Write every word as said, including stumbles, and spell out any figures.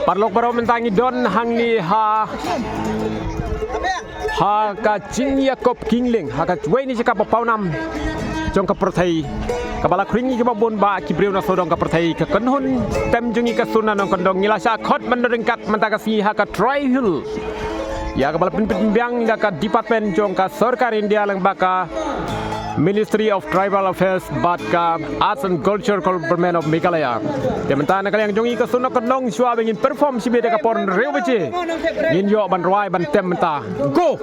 Paralok baroh, mynta ngi don hangne ha, ha ka jingïakob kynhun, ha kawei na ki jaka ba pawnam jong ka pyrthei, kaba la khring ïa kiba bun ba ki briew na sawdong ka pyrthei, ka kynhun tem jong ngi ka Sur Nongkyndong. Ngi la shah khot ban don ryngkat mynta ka sngi ha ka Tri Hill, ïa kaba la pynbit pynbiang da ka department jong ka sorkar India lyngba ka Ministry of Tribal Affairs bad ka Arts and Culture Government of Meghalaya. Te mynta na ka liang jong ngi ka Sur Nongkyndong, shuwa ba ngin perform shibit ha ka por hynriew baje, ngin ïoh ban rwai ban tem mynta. Go!